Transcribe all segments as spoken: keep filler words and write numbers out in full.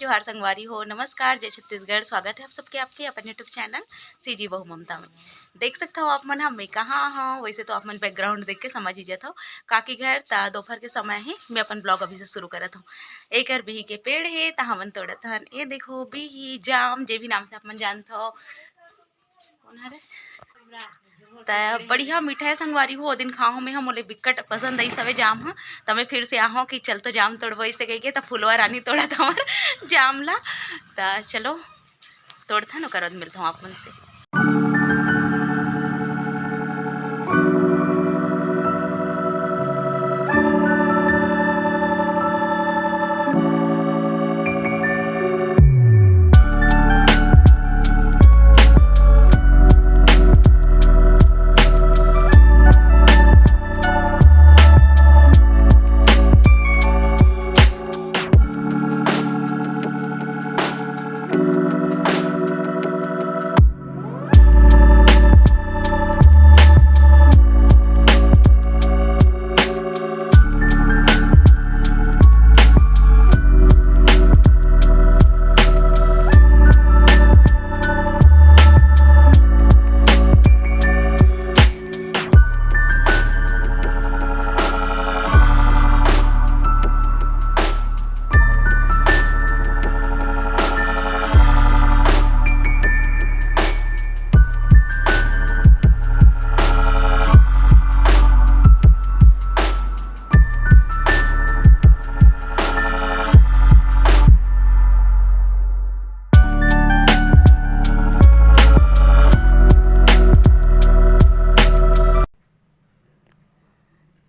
जोहार संगवारी हो, नमस्कार, जय छत्तीसगढ़। स्वागत है आप सबके आपके अपन YouTube चैनल सीजी बहू ममता में। देख सकत हो आप मन ह, मैं कहाँ हव। वैसे तो आप मन बैकग्राउंड देख के समझ ही जात हो, काकी घर। त दोपहर के समय हे, मैं अपन ब्लॉग अभी से शुरू करत हव। एकर बिही के पेड़ हे, त हमन तोड़त हन। ये देखो, बिही जाम, जे भी नाम से आप मन जानत हो। कौन हरे? त बढ़िया मीठा हे संगवारी हो, ओ दिन खाहूँ मैं ह, मोले बिकट पसंद आइस हवे जाम ह। त मैं फिर से आहूँ कि चल तो जाम तोड़बो, अइसे कहिके। त फुलवा रानी तोड़त हमर जाम ला। त चलो तोड़थन, ओकर बाद मिलत हूँ आप मन से।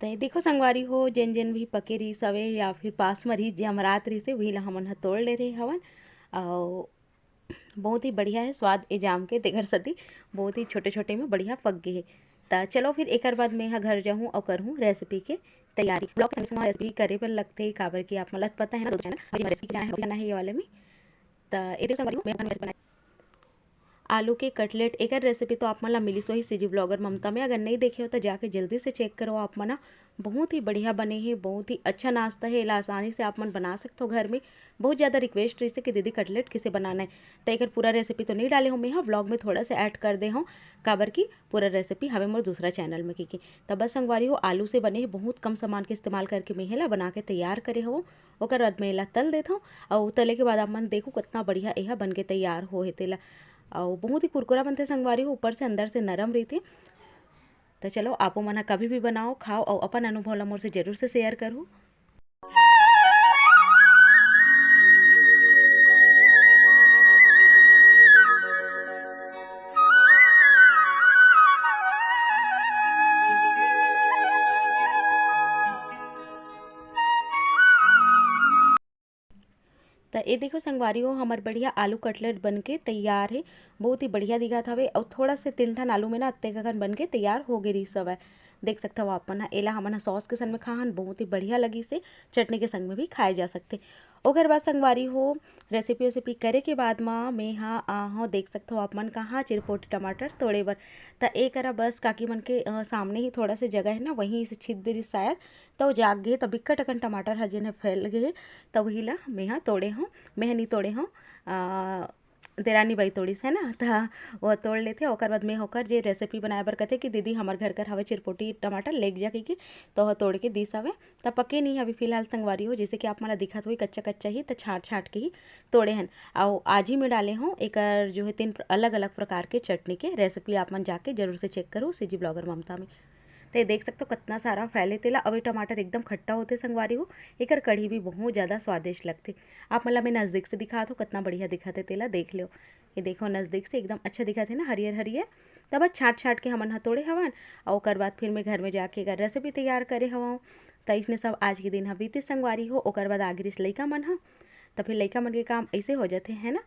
त ये देखो संगवारी हो, जेन जेन भी पके रहिस हवे या फिर पास म रहिस, जे अमरात रहिस हे, उही ला हमन ह तोड़ ले रहे हवन। अउ बहुत ही बढ़िया हे स्वाद ए जाम के, तेकर सेती बहुत ही छोटे-छोटे में बढ़िया पक गे हे। त चलो फिर एकर बाद मैं ह घर जाहूँ अउ करहूँ रेसिपी के तैयारी। ब्लॉग संग संग रेसिपी करे बर लगथे, काबर कि आप मन ल पता हे ना, दो चैनल, आज मैं रेसिपी जाना हे, अभी जाना हे ये वाले में। त ये देखो संगवारी हो, मैं अपन रेसिपी बनाए आलू के कटलेट, एकर रेसिपी तो आप मन ला मिलिस होही सीजी ब्लॉगर ममता में। अगर नहीं देखे हो तो जाके जल्दी से चेक करो आप मन ह। बहुत ही बढ़िया बने हे, बहुत ही अच्छा नाश्ता हे, एला आसानी से आप मन बना सकथो घर में। बहुत ज़्यादा रिक्वेस्ट रहिस हे कि दीदी कटलेट किसे बनाना है, त एकर पूरा रेसिपी तो नहीं डाले हो मैं ह, व्लॉग में थोड़ा से ऐड कर दे हूँ, काबर कि पूरा रेसिपी हवे मोर दूसरा चैनल में। की की त बस संगवारी हो, आलू से बने हे, बहुत कम सामान के इस्तेमाल करके मैं एला बना के तैयार करे हवं। ओकर बाद मैं एला तल देथव, अउ तले के बाद आप मन देखो कितना बढ़िया एहा बन के तैयार हो हे तेला। अउ बहुत ही कुरकुरा बनथे संगवारी हो, ऊपर से अंदर से नरम रहिथे। त चलो, आपो मन ह कभी भी बनाओ, खाओ अउ अपन अनुभव ला मोर से जरूर से शेयर करहू। त ए देखो संगवारी हो, हमर बढ़िया आलू कटलेट बन के तैयार हे। बहुत ही बढ़िया दिखत हवे अउ थोड़ा से तीन ठन आलू में ना अतेक अकन बन के तैयार हो गे रिहिस हवय। देख सकथव आप मन ह, एला हमन ह सॉस के संग में खाहन, बहुत ही बढ़िया लगिस हे। चटनी के संग में भी खाए जा सकथे। ओकर बाद संगवारी हो, रेसिपी वेसिपी करे के बाद म में ह आहव, देख सकथव आप मन कहाँ चिरपोटी टमाटर तोड़े बर। त ए करा बस काकी मन के, अ, सामने ही थोड़ा से जगह हे ना, वहीं से छीत दे रिहिस शायद, त ओ जाग गे, त बिक्कट अकन टमाटर ह जेन ह फैल गे हे, त उही ला में ह तोड़े हव, में ह नी तोड़े हव, अ, देरानी बाई तोड़िस हे ना, त वो तोड़ लेथे। ओकर बाद में ओकर जे रेसिपी बनाए बर कथे कि दीदी हमर घर कर हवे चिरपोटी टमाटर, लेग जा कहिके, त ओह तोड़ के दिस हवे। त पके नहीं अभी फिलहाल संगवारी हो, जैसे कि आप मन ला दिखत होही कच्चा कच्चा ही, त छांट छांट के ही तोड़े हन। अउ आज ही में डाले हूँ एकर जो है तीन प्र-, अलग अलग प्रकार के चटनी के रेसिपी, आप मन जाके जरूर से चेक करो सीजी ब्लॉगर ममता में। ते देख सकथो कतना सारा फैले तेला। अउ ये टमाटर एकदम खट्टा होथे संगवारी हो, एकर कढ़ी भी बहुत ज़्यादा स्वादिष्ट लगथे। आप मन ला मैं नज़दीक से दिखात हूँ, कतना बढ़िया दिखत हे तेला, देख लो। ये देखो नज़दीक से एकदम अच्छा दिखत हे ना, हरियर हरियर। तब छांट छांट के हमन ह तोड़े हवन, अउ ओकर बाद फिर मैं घर में जाके एकर रेसिपी तैयार करे हवं। त इसने सब आज के दिन ह बीतिस संगवारी हो। ओकर बाद आ गिरिस लइका मन ह, त फिर लइका मन के काम ऐसे हो जाथे, है ना।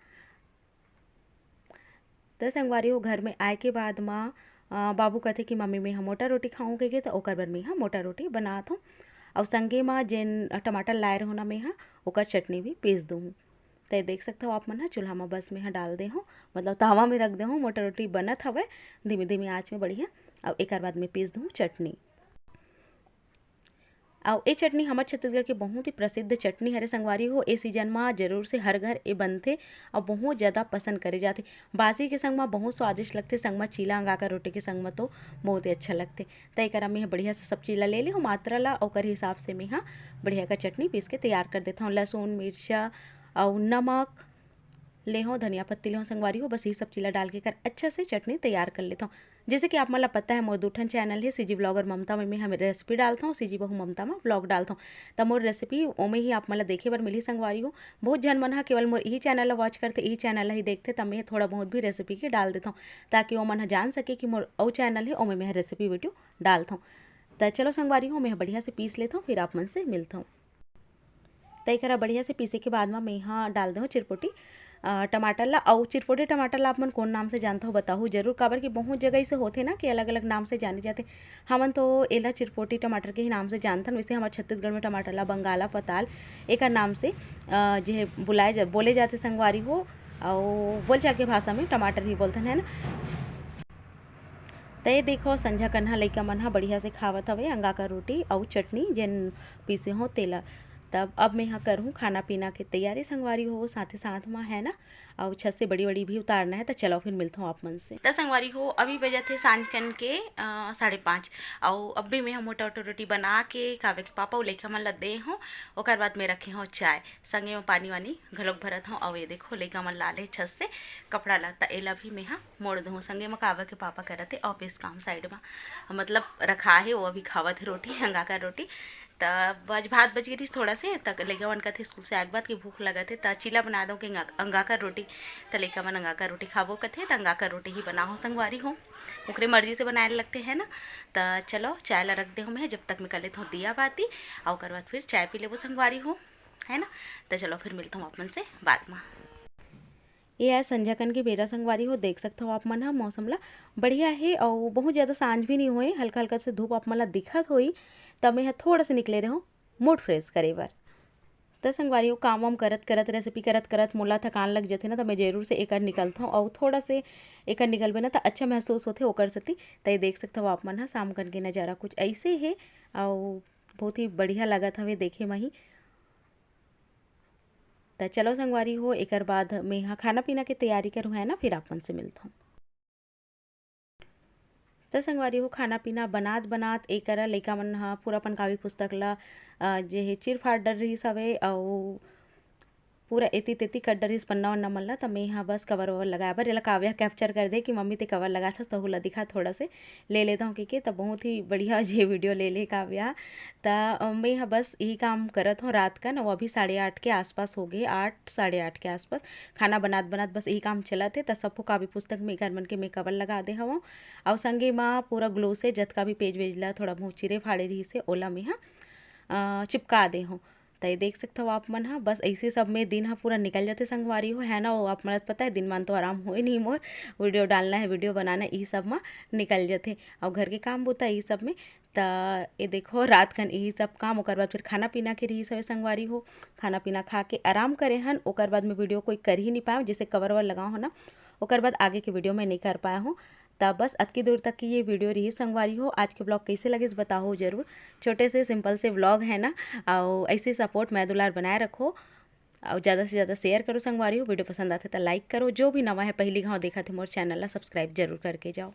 त संगवारी हो, घर में आए के बाद म, अ, बाबू कथे कि मम्मी, मैं ह मोटा रोटी खाऊं कहिके, त ओकर बर मैं ह मोटा रोटी बनात हूँ। अउ संगे म जेन टमाटर लाए रहूँ ना मैं ह, ओकर चटनी भी पीस दूँ। त देख सकथव आप मन ह, चूल्हा म बस मैं ह डाल दे हूँ, मतलब तवा में रख दे हूँ, मोटा रोटी बनत हवय धीमी धीमी आँच में बढ़िया। अउ एकर बाद में पीस दूँ चटनी। अउ ए चटनी हमर छत्तीसगढ़ के बहुत ही प्रसिद्ध चटनी हरे संगवारी हो। ए सीजन म जरूर से हर घर ए बनथे अउ बहुत ज़्यादा पसंद करे जाथे। बासी के संग म बहुत स्वादिष्ट लगथे, संग म चीला अंगाकर रोटी के संग म तो बहुत ही अच्छा लगथे। त एकरा में बढ़िया से सब चीज ला ले लेहूँ, मात्रा ला, ओकर हिसाब से मेहा बढ़िया का चटनी पीस के तैयार कर देथौं। लहसुन, मिर्चा अउ नमक लेहौं, धनिया पत्ती लेहौं संगवारी हो। बस यही सब चीज ला डाल के एकर अच्छा से चटनी तैयार कर लेथौं। जैसे कि आप मन ला पता है, मोर दू ठन चैनल है, सीजी ब्लॉगर ममता में, में हम रेसिपी डालथौं, सीजी बहू ममता में ब्लॉग डालथौं। त मोर रेसिपी ओमे ही आप मन ला देखे बर मिलही संगवारी हो। बहुत झन मन ह केवल मोर यही चैनल ला वॉच करथे, यही चैनल ला ही देखथे, त मैं थोड़ा बहुत भी रेसिपी के डाल देथौं, ताकि ओमन ह जान सके कि मोर अउ चैनल है, ओमे मैं रेसिपी वीडियो डालथौं। त चलो संगवारी हो, मैं ह बढ़िया से पीस लेथौं, फिर आप मन से मिलथौं। त एकरा बढ़िया से पीसे के बाद म मेहा डाल देहूँ चिरपोटी, अ, टमाटर ला। अउ चिरपोटी टमाटर ला आप मन कौन नाम से जानत हो, बताहू जरूर, काबर कि बहुत जगह इसे होथे ना कि अलग-अलग नाम से जाने जाथे। हमन तो एला चिरपोटी टमाटर के ही नाम से जानथन। वैसे हमर छत्तीसगढ़ में टमाटर ला बंगाला पताल एकर नाम से, अ, जे बुलाए जा-, बोले जाथे संगवारी हो, अउ बोलचाल के भाषा में टमाटर ही बोलथन, है ना। त ये देखो, संझा कन ह लइका मन ह बढ़िया से खावत हवे अंगाकर रोटी अउ चटनी, जेन पीसे हो तेला। तब अब मैं ह करहूँ खाना पीना के तैयारी संगवारी हो। साथे साथ म, है ना, अउ छत से बड़ी-बड़ी भी उतारना है। त चलो फिर मिलथौं आप मन से। त संगवारी हो, अभी बजत हे सांझ कन के, अ, साढ़े पाँच, अउ अब भी मैं ह मोटा-मोटा रोटी बना के काव्या के पापा अउ लइका मन ला दे हौं। ओकर बाद मैं रखे हौं चाय, संगे म पानी वानी घलोक भरत हौं। अउ ये देखो, लइका मन ला ले छत से कपड़ा ला, त एला भी मैं ह मोड़ देहूँ। संगे म काव्या के पापा करत हे ऑफिस काम साइड म, मतलब रखा हे, वो अभी खावत हे रोटी, अंगाकर रोटी। त बज, भात बच गे रिहिस थोड़ा से, त लइका मन कथे स्कूल से आए के बाद कि भूख लगत हे, त चीला बना दो कि अंगा-, अंगाकर रोटी। त लइका मन अंगाकर रोटी खाबो कथे, त अंगाकर रोटी ही बनाहूँ संगवारी हो, ओकरे मर्जी से बनाए लगथे, है ना। त चलो, चाय ला रख दे हूँ मैं, जब तक मैं कर लेथौं दिया बाती, अउ ओकर बाद फिर चाय पी लेबो संगवारी हो, है ना। त चलो, फिर मिलथौं आप मन से बाद म। ये आज संझा कन के बेरा संगवारी हो, देख सकत हो आप मन ह मौसम ला, बढ़िया हे अउ बहुत ज़्यादा सांझ भी नहीं होए, हल्का हल्का से धूप आप मन ला दिखत होई। त मैं ह थोड़ा से निकले रहूँ मूड फ्रेश करे बर। त संगवारी हो, काम वाम करत करत, रेसिपी करत करत मोला थकान लग जथे ना, त मैं जरूर से एकर निकलथौं अउ थोड़ा से एकर निकलबे ना त अच्छा महसूस होथे ओकर सेती। त ये देख सकत हो आप मन ह, शाम कन के नज़ारा कुछ ऐसे हे अउ बहुत ही बढ़िया लगत हवे देखे म ही। त चलो संगवारी हो, एकर बाद मैं ह खाना पीना के तैयारी करूँ, है ना, फिर आप मन से मिलथौं। त संगवारी हो, खाना पीना बनात बनात एकरा लइका मन ह पूरा अपन कापी पुस्तक ला, अ, जे हे चीर फाड़ डर रिहिस हवे अउ पूरा एती तेती कर डर रिहिस पन्ना वन्ना मन ला। त मैं ह बस कवर ववर लगाए बर, एला काव्या कैप्चर कर दे कि मम्मी ते कवर लगाथस, तहू ला दिखा थोड़ा से, ले लेत हौं कहिके। त बहुत ही बढ़िया जे वीडियो ले ले काव्या। त, अ, मैं ह बस यही काम करत हौं रात कन, अउ अभी साढ़े आठ के आसपास हो गे, आठ, साढ़े आठ के आसपास। खाना बनात बनात बस यही काम चलत हे। त सबको कापी पुस्तक में एकर मन के मैं कवर लगा दे हवौं, अउ संगे म पूरा ग्लू से जतका भी पेज वेज ला थोड़ा बहुत चिरे फाड़े रिहिस हे, ओला मैं ह, अ, चिपका दे हौं। त ये देख सकत हव आप मन ह, बस ऐसे सब में दिन ह पूरा निकल जाथे संगवारी हो, है ना। वो आप मन ल पता है, दिन मान तो आराम होए नहीं मोर, वीडियो डालना है, वीडियो बनाना, यही सब म निकल जाथे, अउ घर के काम बूता यही सब में। त ये देखो, रात कन यही सब काम, ओकर बाद फिर खाना पीना के रहिस हवे संगवारी हो। खाना पीना खा के आराम करे हन, ओकर बाद में वीडियो कोई कर ही नहीं पाए, जैसे कवर वर लगाओ हो ना, ओकर बाद आगे के वीडियो में नहीं कर पाए हो। त बस अतकी दूर तक की ये वीडियो रही संगवारी हो। आज के व्लॉग कैसे लगिस बताओ जरूर। छोटे से सिंपल से व्लॉग है ना, अउ ऐसे सपोर्ट, मया दुलार बनाए रखो, अउ ज़्यादा से ज़्यादा शेयर करो संगवारी हो। वीडियो पसंद आथे त लाइक करो, जो भी नवा है पहली घाव देखत है मोर चैनल ला सब्सक्राइब जरूर करके जाओ।